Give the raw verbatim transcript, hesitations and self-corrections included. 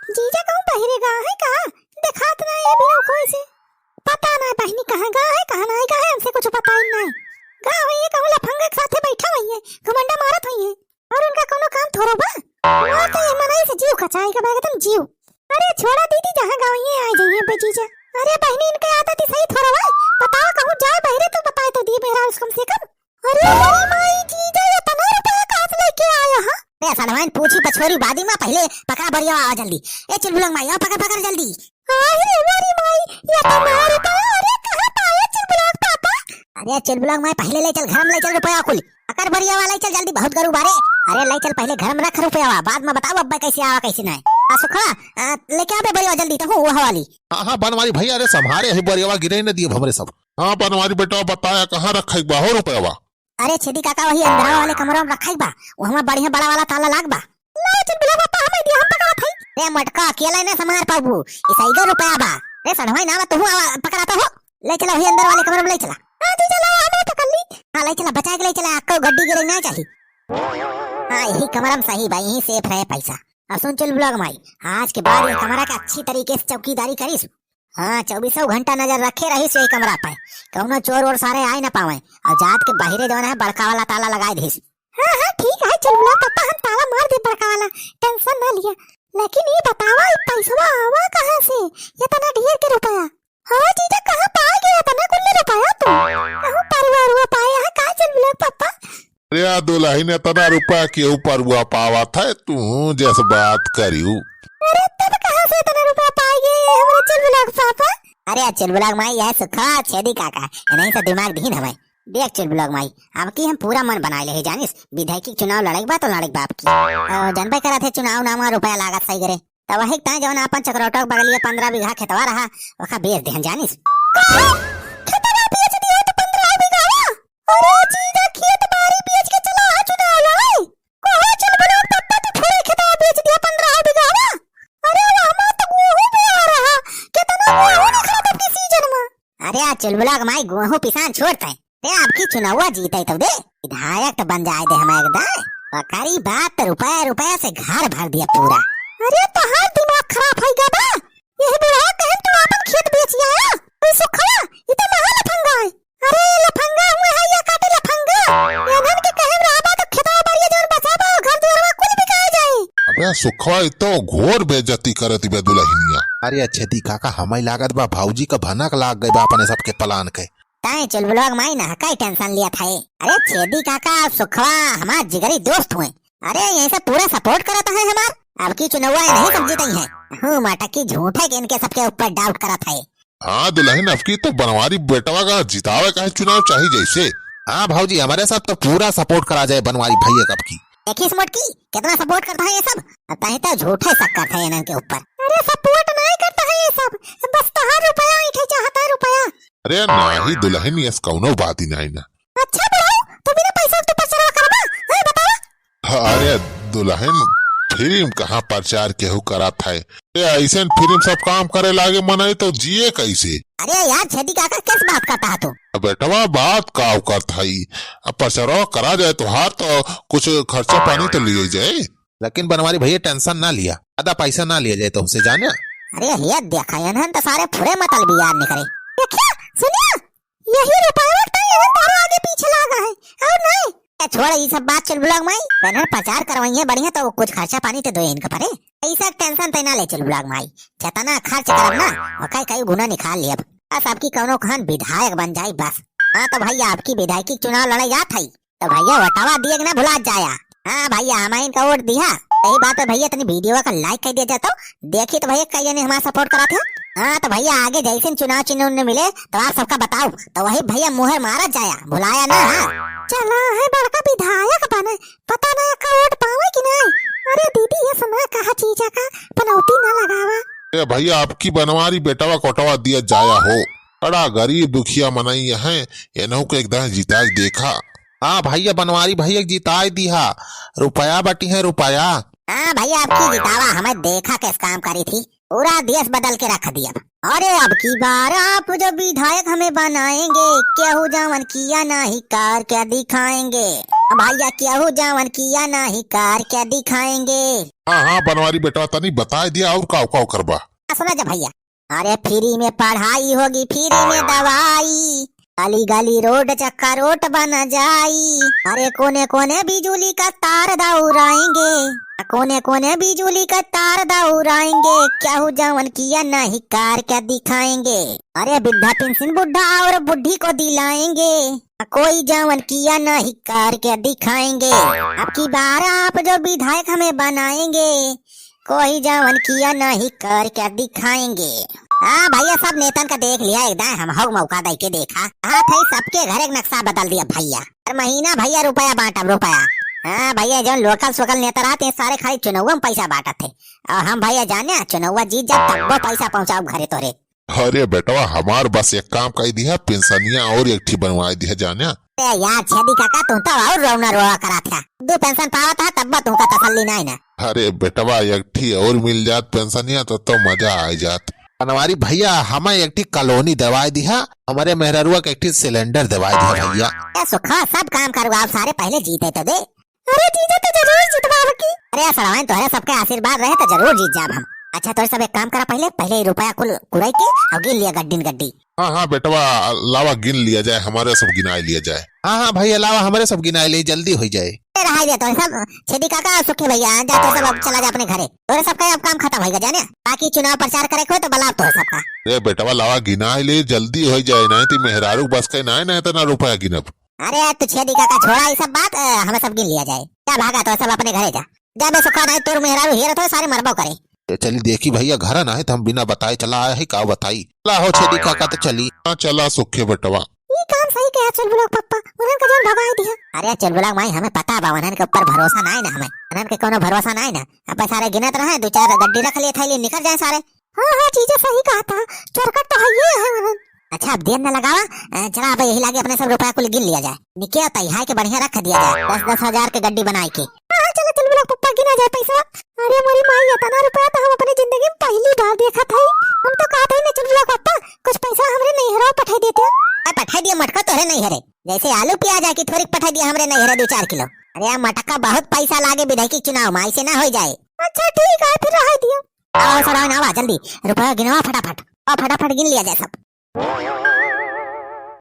जीजा कहूँ बहिरे गा है का? देखात ना है बिना कोई से। पता ना बहिनी कहाँ गा है, कहाँ नाहीं गा है, हमसे कुछ पता ही नाहीं। गा होइहैं कहूँ लफंगा के साथे बैठा होइहैं, घमंडा मारत होइहैं। और उनका कौनो काम थोड़ा बा? वो तो ये मनई से जीव कचाई का बा, एकदम जीव। अरे छोड़ा दीदी, जहाँ गा होइहैं आ जाइहैं बे जीजा। अरे बहिनी, इनके आदत ही सही थोड़ा बा। बताओ कहूँ जाए बहिरे तो बताए तो दिए मेहरारू से कम से कम। अरे मेरी माई, जीजा ये इतना रुपया कहाँ से लेके आया, हाँ? ए सड़वाइन पूछी पछोरी बादी मा, पहिले पकड़ा बरिया आवा जल्दी। ए चुलबुलक माई, आवा पकड़ पकड़ जल्दी। अरे मेरी माई, ये इतना रुपया, अरे कहाँ पाया चुलबुलक पापा? अरे चुलबुलक माई, पहिले ले चल घर में ले चल रुपया कुल। पकड़ बरिया वाला ले चल जल्दी, बहुत गरू बारे। अरे ले चल पहिले घर में रख रुपया, बाद में बताओ अब्बा कैसे आवा कैसे नाहीं। आ सुखा, आ, लेके आवे बरिया जल्दी तो हूँ वो वाली। हाँ हाँ बनवारी भैया, अरे संभारे है बरिया गिरे न दिए हमरे सब। हाँ बनवारी बेटा बताया कहाँ रखा एक बा हो रुपया? अरे छेदी काका, वही अंदरवा वाले कमरा में रखा बा, वहाँ बढ़िया बड़ा वाला ताला लाग बा। ला चुलबुलक पापा, हमें दिया, हम पकड़त हई। रे मटका, अकेला ना संभार पाबू, ई सैगो रुपया बा। रे सड़वाई ना बा, तू आवा, पकड़ा तो हो। ले चला वही अंदर वाले कमरा में ले चला। हाँ जीजा, ला हमें पकड़ ली। हाँ ले चला, बचा के ले चला, अक्का गड्डी गिरे ना चाही। हाँ यही कमरा में सही बा, यही safe रहे पैसा। और सुन चुलबुलक माई, आज के बाद ये कमरा के अच्छी तरीके से चौकीदारी करीस। हाँ, चउबीसों घंटा नजर रखे रहिस यही कमरा पे, कउनो चोर वोर सारे आए ना पावे। और जात के बहिरे जउन है बड़का वाला ताला लगाए दिस। हाँ, हाँ, ठीक है चुलबुलक पापा, हम ताला मार दे बड़का वाला, tension ना लिया। लेकिन ये बतावा, ये पैसवा आवा कहाँ से, इतना ढेर के रुपया? हाँ जीजा, कहाँ पाए गया इतना कुल रुपया तू? कहूँ परुआ उरुआ पाए यहाँ का चुलबुलक पापा? अरे आ दुलहिन, इतना रुपया केहू परुआ पावत है, तू जस बात करियो। अरे तब कहाँ से इतना रुपया पाए गए हमरे चुलबुलक पापा? अरे चुलबुलक माई, यह सुखा छेदी काका, इन्हीं से दिमाग दीन हमें। देख चुलबुलक माई, अब की हम पूरा मन बनाए ले है जानिस, विधायकी के चुनाव लड़े के बा तो लड़े के बा अब की। अ, जानबे करत है चुनाव नामा रुपया लागत सही करे। तब वही ताई जउन आपन चकरौटा के बगलिया पन्द्रह बीघा खेतवा रहा, ओका बेच देहन जानिस। का? खेतवा बेच दिया तो पन्द्रह बीघा? अरे जीजा, खेत बारी बेच के चला आ चुनाव लड़े। कहो चुलबुलक पापा, तू थोड़े खेतवा बेच दिया पन्द्रह बीघा? अरे वो हमार तो गेहूं भी आ रहा, कितना गेहूं निकला था की season में। अरे आ चुलबुलक माई, गेहूं पिसान छोड़ते हैं। ते आपकी चुनावा जीते तो दे, विधायक तो बन जाए दे हमें एकदम। पकड़ी बात तो रुपया रुपया से घर भर दिया पूरा। अरे तोहार दिमाग खराब है गया बा? यही बुढ़वा कहे तू आपन खेत बेच आया? तू सुखवा, ये तो महा लफंगा है। अरे ये लफंगा हुए है या काटे लफंगा? ये धन के कहे रहबा तो खेतवा बाड़िया जउन बचाबा, घर दुआरवा कुल बिकाए जाए। अबे सुखवा, ये तो घोर बेइज्जती करत बे दुलहिनिया। अरे छेदी काका, हमें लागत बा भौजी का भनक लाग गई बा अपने सबके plan के। ताई चुलबुलवा के माई ना काई tension लिया था। अरे छेदी काका, सुखवा हमार जिगरी दोस्त हुए। अरे यहीं से पूरा support करत है हमार। अब की चुनौवा ये नहीं सब जीते हैं। हूँ मटकी झूठे के इनके सबके ऊपर doubt करत है। हाँ दुलहिन, अब की तो बनवारी बेटवा का जितावे का है चुनाव चाही जैसे। हाँ भौजी, हमारे साथ तो पूरा support करा जाए बनवारी भैया का अब की। देखिस मोटकी, कितना support करता है ये सब। अब ताही तो झूठे शक करता है इनके ऊपर। अरे support नहीं करता है ये सब, बस तोहार रुपया ऐंठे चाहता है रुपया। अरे नाही दुलहिन, यस कउनो बात ही नाही ना। अच्छा बुढ़ऊ, तू बिना पैसा के तू प्रचार करबा? हैं, बतावा। अरे दुलहिन, फिल्म कहाँ प्रचार केहू करत है? ए, ऐसन फिल्म सब काम करे लागे मनई तो जिए कैसे? अरे यार, छेदी काका, किस बात करता है तू? अब बेटवा, बात का करत है? अब प्रचारो करा जाए तो हार तो कुछ खर्चा पानी तो लिए जाए। लेकिन बनवारी भैया, tension ना लिया, ज्यादा पैसा ना लिया जाए तुमसे, जाने। अरे ये देखा, इन्हन तो सारे फुरे मतलबी यार निकरे। देखिया, सुनिया, यही रुपया तो इन्हन तारे आगे पीछे लागा है, और नहीं। ए, छोड़ ये सब बात चुलबुलक माई, इन्हन प्रचार करवाइए बढ़िया तो कुछ खर्चा पानी तो दो इनके परे। पैसा के tension ते ना ले चुलबुलक माई, जितना खर्च करब ना, ओकर कई गुना निकाल लेब। बस आपकी कउनो खान विधायक बन जाई बस। हाँ तो भैया, आपकी विधायकी के चुनाव लड़े जात है। तो भैया वोटवा दिए के ना भुला जाया। हाँ भैया, हमारे इनका वोट दिया। यही बात है भैया, तनी video का like कर दिया जाता। देखी तो भैया, कई जने हमारा support करा थे। हाँ तो भैया, आगे जैसे चुनाव चिन्ह उन्हें मिले तो आप सबका बताओ। तो वही भैया मुहर मारा जाया, भुलाया ना। हाँ चला है बड़का विधायक बने, पता नहीं का वोट पावे कि नहीं। अरे दीदी, ये समय कहा चीजा का पनौती ना लगावा। ए भैया, आपकी बनवारी बेटवा कोटवा दिया जाया हो। बड़ा गरीब दुखिया मनई है, एनहू के एकदम जिताई देखा। हाँ भैया, बनवारी भैया के जिताई दिहा, रुपया बटी है रुपया। हाँ भैया, आपकी जितावा, हमें देखा किस काम करी थी, पूरा देश बदल के रख दिया। अरे अब की बार आप जो विधायक हमें बनाएंगे, केहू जवन किया नहीं करके दिखाएंगे। भैया, केहू जवन किया नाही करके दिखाएंगे। हाँ, हाँ, बनवारी बेटवा, तनी बताए दिया, और काव काव करबा? आ, सुना जा भैया, अरे free में पढ़ाई होगी, free में दवाई, गली गली रोड चक्का रोड बन जाई। अरे कोने कोने बिजुली का तार दौड़ाएंगे, कोने कोने बिजुली का तार दौड़ाएंगे, केहू जवन किया नहीं करके दिखाएंगे। अरे वृद्धा पेंशन बुढ़ा और बुढ़ी को दिलाएंगे, कोई जवन किया नहीं करके दिखाएंगे। अब की बार आप जो विधायक हमें बनाएंगे, कोई जवन किया नहीं करके दिखाएंगे। हाँ भैया, सब नेतन का देख लिया, एकदम हम हक मौका दे के देखा। हाँ, थई सबके घर एक नक्शा बदल दिया भैया। हर महीना भैया रुपया बांटब, रुपया। हाँ भैया, जौन local सोकल नेता रहते हैं, सारे खाली चुनौवा में पैसा बांटत है। और हम भैया जाने, चुनौवा जीत जाब, तब्बो पैसा पहुँचाउब घरे तोरे। अरे बेटवा, हमार बस एक काम कई दिहा, पेंशनिया और एक ठी बनवाई दिहा जाने। अरे यार छेदी काका, तू तो और रोना रोआ करा था। दो पेंशन पावत है, तब्बो तुमका तसल्ली नाई ना। अरे बेटवा, एक ठी और मिल जात पेंशनिया तो, तो मजा आ जात। बनवारी भैया, हमें एक ठी कॉलोनी दवाई दिहा, हमारे मेहररुआ के एक ठी सिलेंडर दवाई दिहा भैया। ए सुखा, सब काम करवाओ, सारे पहले जीते तो दे। अरे जीजा तो जरूर जितवाब की। अरे सड़वाइन, तोहरे सबके आशीर्वाद रहे तो जरूर जीत जाब हम। अच्छा तोहरे सब एक काम करा, पहले, पहले ई रुपया कुल कुड़ाई के और गिन लिया गड्डिन गड्डी। हाँ, हाँ बेटवा, लावा गिन लिया जाए, हमारे सब गिनाई लिया जाए। हाँ, हाँ भैया, लावा हमारे सब गिनाई ले, जल्दी हो जाए। ए, रहाई दे तोहरे सब, छेदी काका और सुखी भैया, जा तोहरे सब अब चला जा अपने घरे। तोहरे सबका अब काम खतम होइगा जाने, बाकी चुनाव प्रचार करे को तो बलाब तोहरे सबका। अरे बेटवा, लावा गिनाई ले, जल्दी हो जाए, नहीं तो मेहरारू बस के नाई, नहीं तो ना रुपया गिनब। अरे तू छेदी काका छोड़ा ई सब बात, अ, हमें सब गिन लिया जाए। जा भागा तो सब अपने घरे जा। जा बे सुखा, नाई तोर मेहरारू हेरत हो, सारे मरबो करे। ए, चली देखी भैया, घर ना है तो हम बिना बताए चला आया है, का बताई। ला हो छेदी काका तो चली। हाँ, चला सुखे बेटवा। ई काम सही कहा चुलबुला के पप्पा, उन्हन का जौन भगाई दिया। अरे चुलबुला के माई, हमें पता बा, उन्हन के ऊपर भरोसा नाई ना हमें, उन्हन के कोनो भरोसा नाई ना। अब सारे गिनत रहे, दो चार गड्डी रख लिए थैली, निकल जाए सारे। हाँ, हाँ, जीजा सही कहा था, चोरकट तो है ही है उन्हन। अच्छा, अब देर न लगावा, अ, चला अब यही लागे अपने सब रुपया कुल गिन लिया जाए। निके तैहाई के बढ़िया रख दिया जाए, दस दस हजार के गड्डी बनाए के। हाँ, हाँ, चला चुलबुला के पप्पा, गिना जाए पैसा। अरे मोरी माई, इतना रुपया तो हम अपने जिंदगी में पहली बार देखत हई। हम तो कहत हई ना चुलबुला के पप्पा, कुछ पैसा हमरे नैहरा पठाई देते। ए, पठाई दिया मटका तोहरे नैहरे, जैसे आलू प्याज आके थोड़ी पठाई दिया हमरे नैहरे दो चार किलो। अरे यार मटका बहुत पैसा लागे विधायकी चुनाव में, ऐसे ना हो जाए। अच्छा ठीक है, फिर रह दिया। आओ सड़वाइन, आवा जल्दी, रुपया गिनवा फटाफट, आओ फटाफट गिन लिया जाए सब।